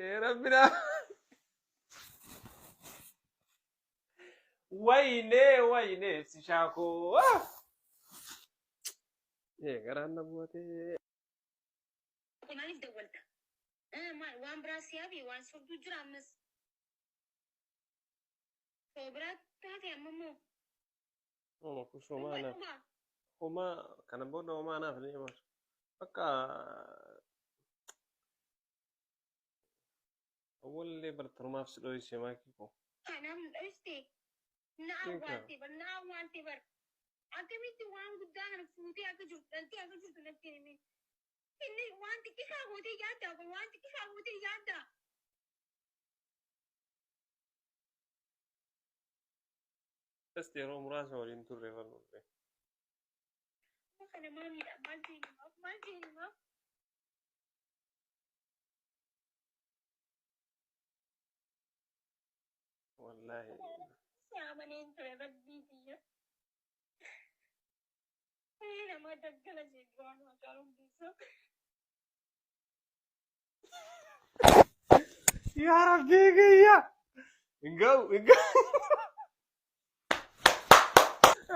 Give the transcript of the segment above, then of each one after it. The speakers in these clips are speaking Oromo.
Ee rabbi naa. Wayinee wayinee ibsishaa koo. Ee garaan na bu'atee. Maaliif dawwalta? Maal waan biraa si hafe waan sobduu jira ammas. Soo biraa taate amma immoo. Hooma kun homaa naaf. Dhugaa. Homaa kana booda homaa naaf ni himaa. Bakka awwallee bartanumaaf si dhoyse maakii koo. Kanaaf nu dhoyste. Na awwaalte bar na awwaalte bar. Akkamitti waan guddaa kana fuutee akka jirtu dhaltee akka jirtu natti hin himin. Inni waan xiqqishaa gootee yaaddaa kun waan xiqqishaa gootee yaaddaa. Just yeroo muraasa waliin turre barnoote. Kana maamiidha maal jeenimaaf maal jeenimaaf. Wallaahi. Si amaneen ture rabbii kiyya. Nama daggala jee duraan Haacaaluu Hundeessaa. Yaa Rabbii kiyya. Hin ga'u hin ga'u.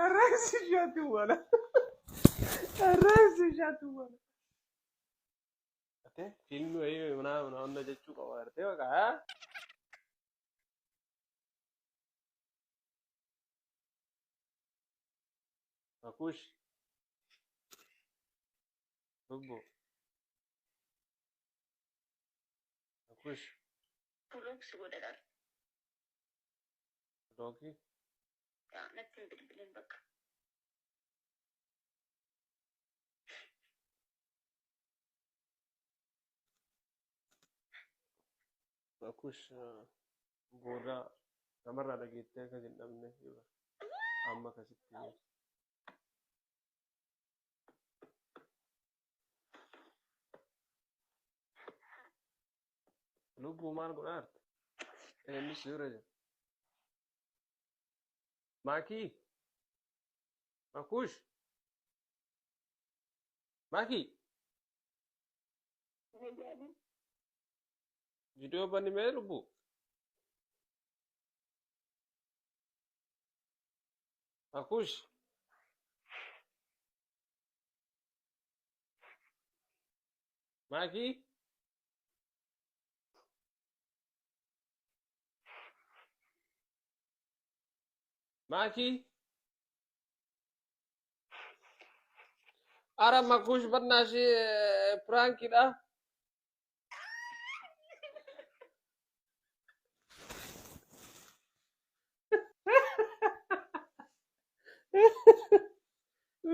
Arreessi ishaatu wala. Arreessi ishaatu wala. Ate fiilmi wayii manaa manaa hunda jechuu qaba artee baqa haa. Makush. Lubbu. Makush. Block si godha dha. Blockii. Yaa natti hin bilbilin bakka. Makush booda namarraa dhageettee akkas hin dhabne amma akkasitti. Lubbuu maal godhaa jirta? Eenyu si bira jira? Maakii? Makuush? Maakii? Viidiyoo bani mee lubbuu? Makuush? Maakii? Maakii? Ara makuush bannaashi piraankiidha.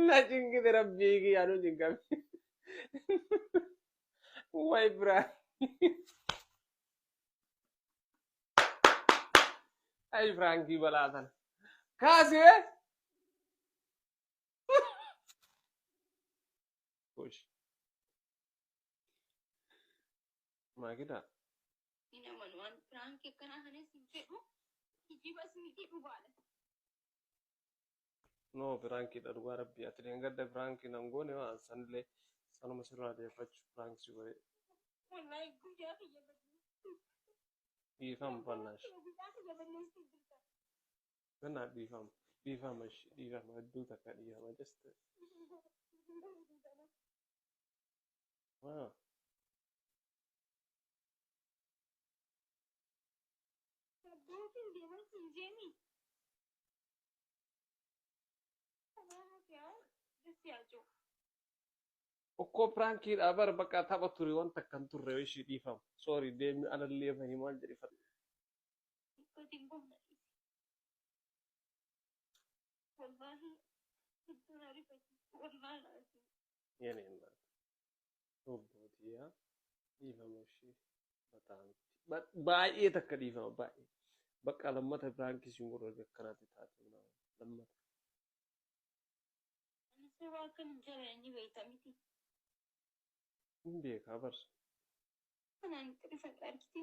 Na cingite rabbii kiyyaa nu cingame. Way piraank. Ay piraankii balaa tana. Kaasee. Kush. Maakida. Hin amanu waan piraankii akkanaa kanas hin fedhu. Kijibas miti dhugaadha. No piraankiidha dhugaa rabbii ati dheengadda piraankii nan goone waan sanillee sanuma sirraa deeffachu piraankii si godhe. Wallaahi guyyaa kiyya balleessite. Dhiifama bannaash. Guyyaa kiyya balleessite jirta. Bannaa dhiifama. Dhiifama ishii dhiifama hedduu takka dhiifama just. Waa. Abbootiin deeman siin jeemi. Kanaaf yaa dassi haa jiru. Okkoo piraankiidha bar bakka tapha ture wanta akkan turre ishii dhiifama. Sorry deemni alallee bahi maal jedhe fadha. Xiqqootiin boonna dhiisi. Wallaahi hedduu na rifachiisu. Wallaahi laaziim. Yene እናት Obbootiyyaa dhiifama ishee bataamti. Baay'ee takka dhiifama baay'ee. Bakka lammata piraankii siin godhu erga akkanaatti taate lammata. Ani sabaa akkan hin jaallanne beekta miti. Hin beekaa bar. Kanaan itti rifadha argite.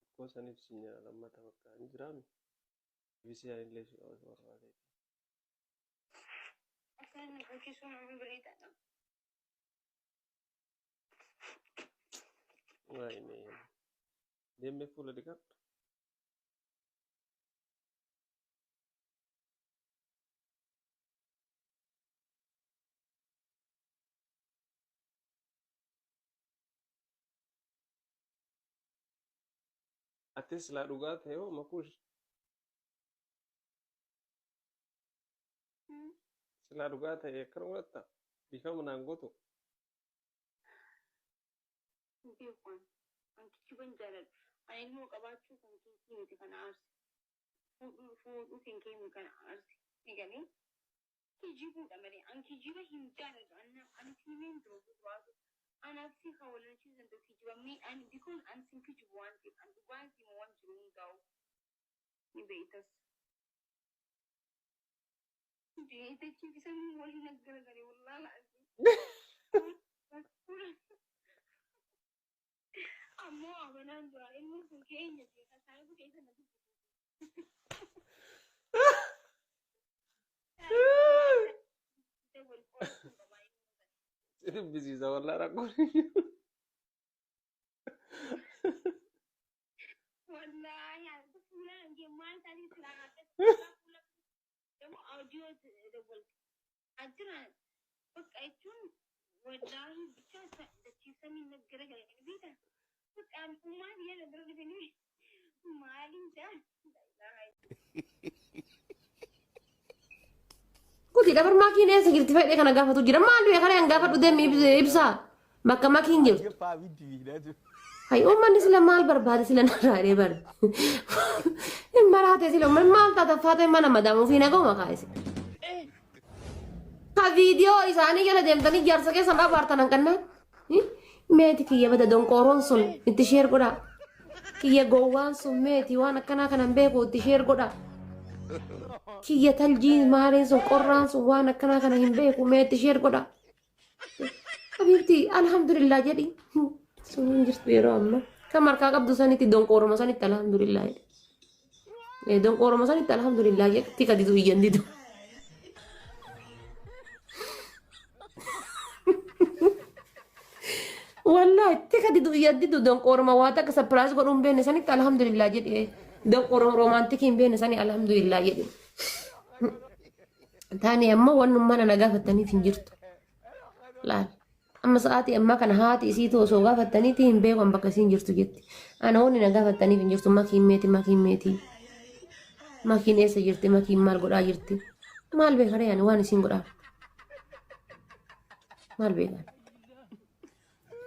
Akkoo saniif siin jedha lammata bakka hin jiraami. Ibisee anillee si qaba si barbaade. Akkana na gochisuun nama bareedaadha. Wayne. Deemee fuula dhiqadhu. Ati silaa dhugaa ta'e hoo makuush silaa dhugaa ta'e akkana godhatta dhiifama naan gootu. Hin beeku an. An kijiban jaaladhu. An ilmoo qabaachuu kan keetii miti kan aarse. Fuudhuu fuudhuu kan kee miti kan aarse. Si galee? Kijibuudha malee an kijiba hin jaaladhu. An ani si himeen jira duraatu. Anaaf si kan wal lolchiisuu danda'u kijiba. Mee ani because an sin kijibu waan ta'eef an dhugaan si hima waan jiru hundaa'u. Ni beektas. Dachii fi samiin waliin aggaragale wallaahi la'azim. Ammoo amanaan jira ilmoon kun keenya beeka saayibu keessa na dubbise. Wal qorachuu qaba ilmoo sana. Si dubbisiisa wallaa rakkoon hin jiru. Wallaahi ati fuula kee maal taatee silaa akkas fuula ደግሞ audio dawwalte achirraa bakka jechuun wallaahi bicha dachii samiin naggaragale beekta bakka ummaa biyya na bira dhufanii maaliin jaa Kuti dabar makiin eessa jirti fedhee kana gaafatu jira. Maal du'e kana hin gaafadhu deemi ibsaa. Bakka makiin jirtu. Hay uummanni sila maal barbaade sila narraa dhee bar. Hin maraate sila uummanni maal taata faatee mana madaama ofii nagoma kaayise. Ka viidiyoo isaanii jala deemtanii jaarsa keessan abaartan hanqannaan. Meeti kiyya bada donqooroon sun itti sheer godhaa. Kiyya gowwaan sun meeti waan akkanaa kana hin beeku itti sheer godhaa. Kiyya taljii maaliin sun qorraan sun waan akkanaa kana hin beeku meetti sheer godhaa. Habiibti alhamdulillah jedhi. Sun hin jirtu yeroo ammaa. Kan harkaa qabdu sanitti donqooroma sanitti alhamdulillah jedhi. Donqooroma sanitti alhamdulillah jedhi. Tika didu iyyan didu. Wallahi tika didu iyyan didu donqooroma waa takka sapiraas godhuu hin beekne sanitti alhamdulillah jedhi. Donqooroma romaantikii hin beekne sani alhamdulillah jedhi. Taani ammoo wannummaa na gaafattaniif hin jirtu. Laal. Amma sa'aatii ammaa kana haati isiitu osoo gaafattaniiti hin beekan bakka isiin jirtu jetti. Ana wanni na gaafattaniif hin jirtu makiin meeti makiin meeti. Makiin eessa jirti makiin maal godhaa jirti. Maal beekaree ani waan isiin godhaa. Maal beekan.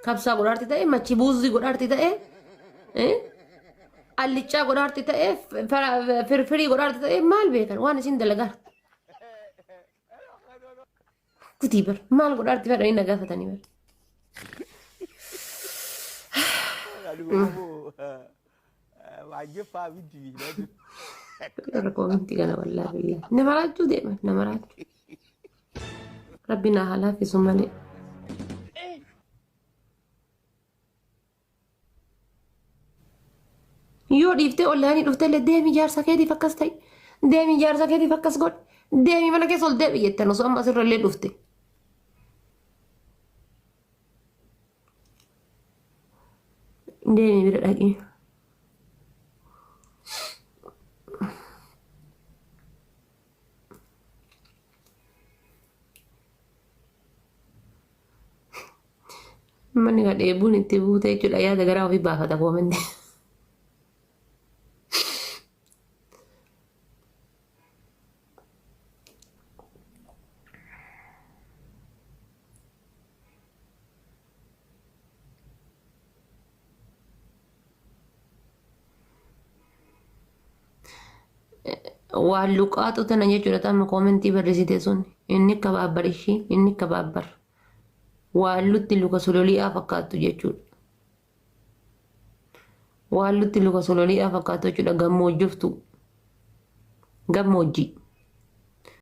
Kabsaa godhaarti ta'e machi buuzii godhaarti ta'e allichaa godhaarti ta'e firfirii godhaarti ta'e maal beekan waan isiin dalagaa. Kutii bar maal godhaarti fedhanii na gaafatanii bar. Irra koomintii kana wallaahi billaahi. Nama raachuu deema nama raachuu. Rabbi naa haa laaffisu malee. Yoo dhiiftee onlaayinii dhuftee illee deemi jaarsa keetiif akkas ta'i. Deemi jaarsa keetiif akkas godhi. Deemi mana keessa ol deebi jettan osoo amma asirra illee dhufte. Deemi bira dhaqi. Manni ka dheebuun itti buute jechuudha yaada garaa ofii baafata koomentii. Waan luqaaxu tana jechuudha tamma koomentii barreessite sun inni kabaabbar ishii inni kabaabbar waan lutti luka sololi'aa fakkaattu jechuudha. Waan lutti luka sololi'aa fakkaattu jechuudha gammoojjoftu gammoojjii.